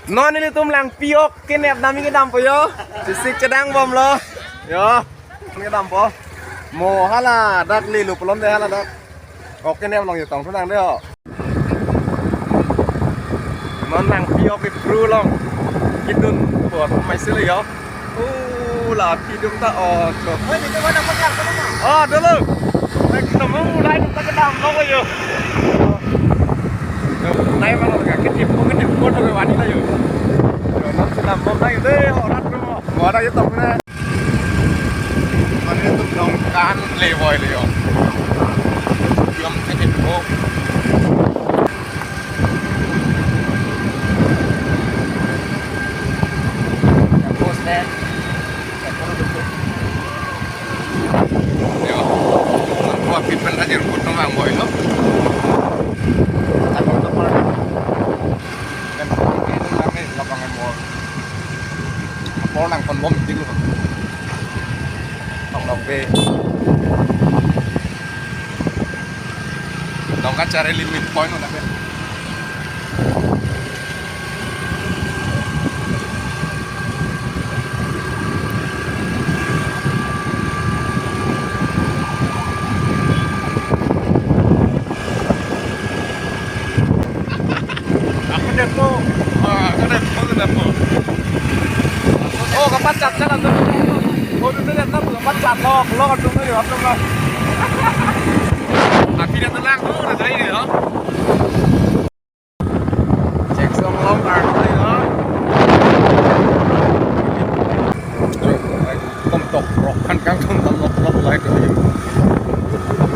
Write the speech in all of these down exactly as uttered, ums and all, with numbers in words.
Non nelitum Langpi ok kenep nami kedampo yo. Sisik chedang bomlo. Yo. Kedampo. Mo hala dak lelu pulote hala dak. Ok kenep along yo tong thu nang de ho. Non Langpi ok ke bru along. Kedun po mai sele yo. Oh, la pidum ta, oh, cho. Oi, nelitum mana pakai apa nama? Oh, dolo. Ek ketemu mulai nelitum ta kedamlo yo. Nai mana ka ketip ko ketip ko to wani la yo. Yo, non sedam bom nai de, orang tu. Mo ada yo tong na. Mane tu dong kan le boy le yo. Yom ketip ko. Yo. Wa pipen aja rukut nang boy lo. Tapi itu kan ini lapangan bol. Bol nang kon bom ding lo. Tong dong be. Dong ka cari limit point udah be. Ako dito. Ah, ako dito, ako dito. Oh, kapachat, chat, ano? Oh, dito, dito, kapachat, lok, lok, ano, ano, ano, ano. Api dito lang, oh, dito lang, oh. Check song long arm tayo. Kong tok rok kan kang kong tok rok rok lai tayo. Check song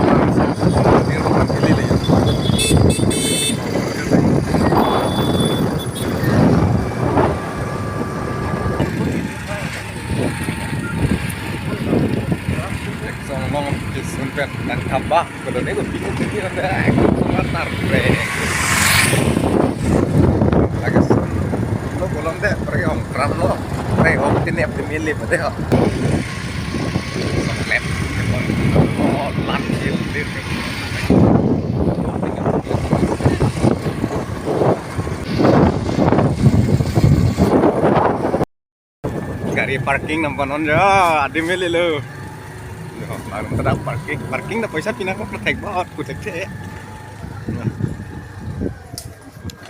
long arm sa sa sa sa sa sa. Song long ke sunpet nang thamba ko done ko piki piki anda ko ngatar pre. Lagi lo bolong de pre ong kram lo pre ong tini ap tini lip de ho. Song lep. Oh, lat lip lip. Gari parking nang panon jo, adim meli lo. Jo, baru tada parking, parking ta paisa pina ko thek bot, ku thek the.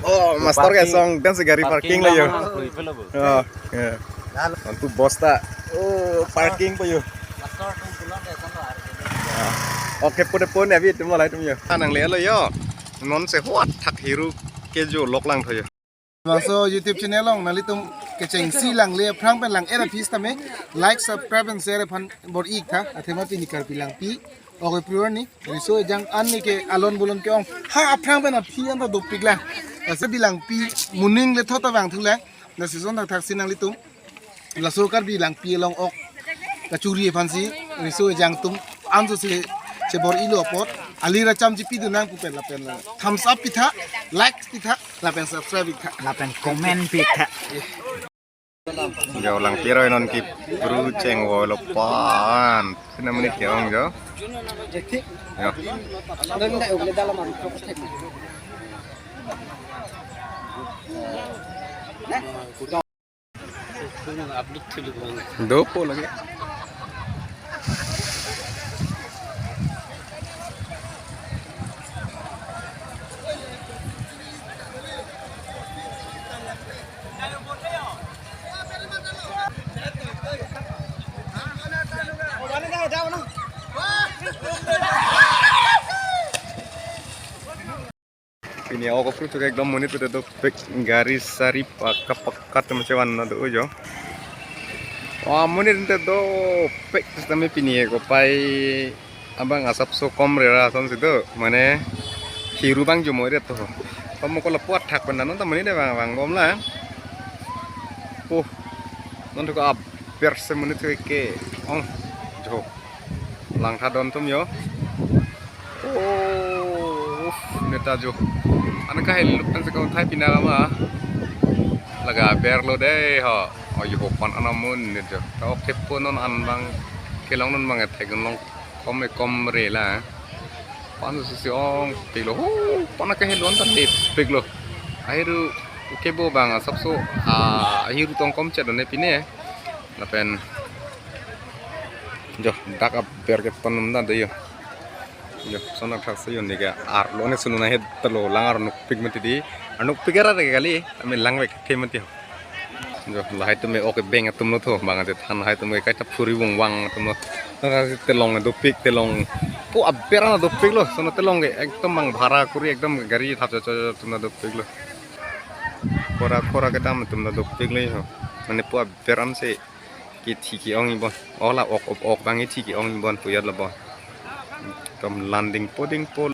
Oh, master ke song dan si gari parking lo yo. Oh, ya. Antu bos ta. Oh, parking po yo. Oke, pune pune abi tum lai tum yo. Anang le lo yo. Non se huat thak hiru ke jo lok lang tho yo. Laso YouTube channel along nanglitum kechengsi langle aphrang pen lang era pis tame like, subscribe and share aphan bor-i tha. Athema pini Karbi Langpi ok ke pru arni riso ejang an ni ke alon bolon ke-ong ha aphrang pen aphi an ta dopik lang. Laso Karbi Langpi muning le thot ta vang thu lang. Na season thak thak si nanglitum laso Karbi Langpi along ok kachuri aphan si riso ejang atum anso si chebor-ilo apot ali racham chipi dunang pu pen lapen la thumbs up pitha, like pitha, lapen subscribe pitha, lapen comment pitha. Jo Langpi roi non ke pru chengvoi lo pan. Pina muni ke-ong jo. Jo. Dopo lagi. Pini ok ke pru ke ekdom monit pute dopik gari sari pakka pakka atum chevan na do jo. Wah, monit pute dopik sistem pini ko pai abang asapso kom rera ason si do. Mane hiru bang jo mo re to. Kom ko lapu athak pen non ta monit de bang bang bom la. Oh. Non thu ko aber se monit ke ke-ong jo. Langtha don atum jo. Oh, uf, neta jo. An kahelo pen si kong thai pina ma. Laga berlo de ho. Ayo ho, pan anamun ne jo. Ta ok thepo non an bang kelong non bang ethek long kom e kom re la. Pan susi ongpiklo. Ho, pan akehelon ta tepiklo. Ahiru kebo bang asapso, ah, ahiru tong kom chet ne pine. Lapen jo dak aber ke ton num da do jo. Jo, sonak thak se jo neke arlo ne sunu na het telo lang arnukpik mati di. Arnukpik era re kali, ami langvek ke mati ho. Jo, lahai atum e ok beng atum lo tho, bang aje than lahai atum ke kaita phuri vung vang atum lo. Nara telong dopik, telong. Po aber an dopiklo, sono telong ke ekdom bang bhara kuri ekdom gari thap cho cho atum dopiklo. Khora khora kedam atum dopiklo ho. Mane po aber an si kethi ke-ong ibon. Ola ok ok ok bang kethi ke-ong ibon puyat lo bon. Tom landing poding po.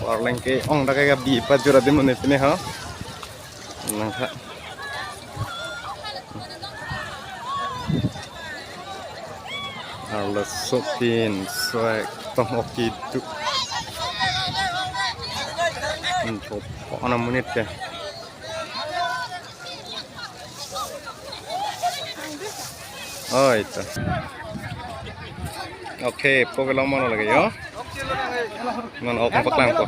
Arleng ke-ong dak ke bi pa jura di mane pine ha. Nang ha. Arlo sopin, soek, tom oki duk. Hmm, po, po, ana monit ke. Oh, itu. Oke, po kelong mana lagi ya? Non ok paklang po.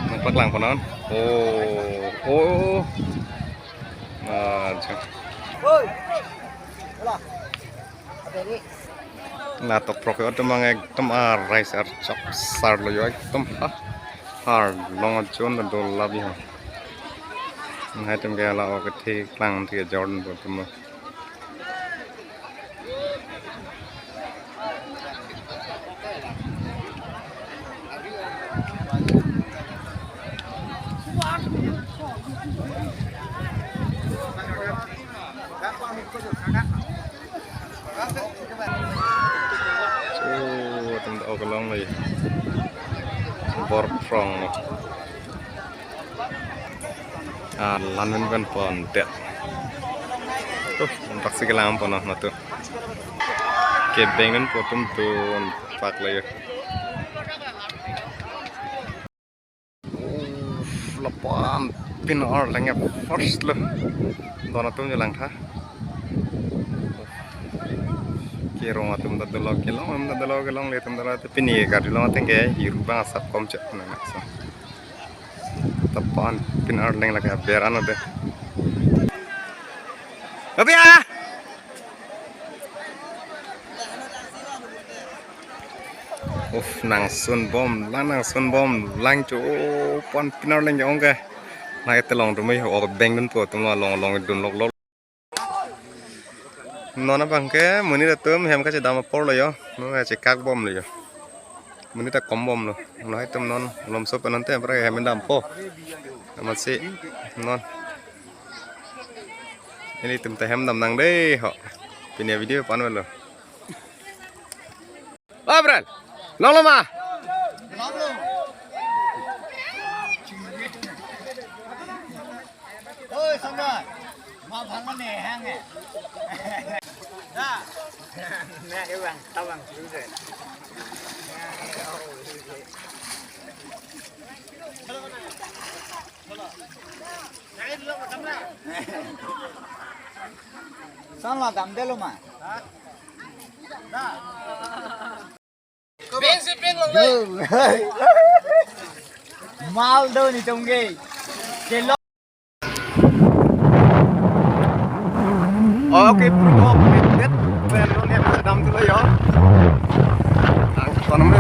Non paklang po non. Oh, oh. Acha. Latok prok yo atum mang ekdom arai sar chok sar lo yo ekdom ha. Arlong ajon do labi ha. Nang hai atum ke la ok theklang thek Jordan bo atum lo. Oh, atum ta ok long lagi. Bor prong. Ah, lanun kan pon det. Tuh, nampak si kelam pon, nah, tuh. Kebeng kan po atum tuh pak lagi. Uf, lapu-an pin arleng ke first lo. Don atum jo langtha. Kerong atum ta dolo, kelong atum ta dolo, kelongle atum ta dolo. Pini gari long ateng ke hiru bang asap kom chet na so. Lapu-an pin arleng lake aber ano de. Tapi ah. Uf, nangsun bom lang, nangsun bom lang cho, oh, pan pin arleng ke-ong ke. Na ete long tumai ho, ok beng dun po, tum long long dun lok lok. Non abang ke monit atum hem kachedam apor lo yo. Non kachekak bom lo yo. Monit ta kom bom lo. Lahai atum non lomso penonte pra hem dampo. Amatsi non. Ilitum ta hem dam nang dei ho. Pini video pan lo. Abral. Long lo ma. Oi, Samrat. Ma bhang mane hang eh. Da. Na, ewang, tawang, sudah. San la dam delo ma. Mal do ni tongge. Kelo. Okay, pro, update. Pero ni sedam dulu ya. Ang kono mo.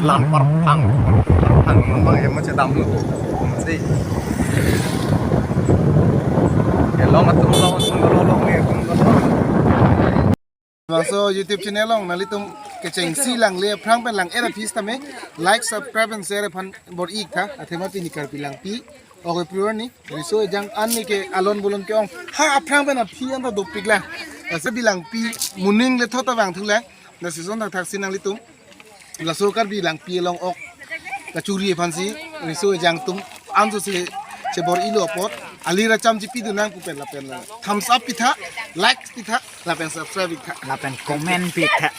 Lampar pang. Pang mo ya mo sedam dulu. Si. Kelong atum long, atum long, long ni, atum long. Laso YouTube channel along nanglitum kechengsi langle aphrang pen lang-et aphi sitame like, subscribe and share aphan bor-ik tha. Athema pini Karbi Langpi, ok, e-Pro arni riso ejang an neke alon bolon ke-ong ha aphrang pen aphi anta dopik lang. Laso Karbi Langpi muning le thot ta vangthu lang. Lasi son thakthak si nanglitum laso Karbi Langpi along ok kachuri aphansi riso ejang atum anso si chebor-ilo apot. alir acham chipidun nang pu pen lapen thumbs up pitha, like pitha, lapen subscribe pitha. Lapen comment pitha.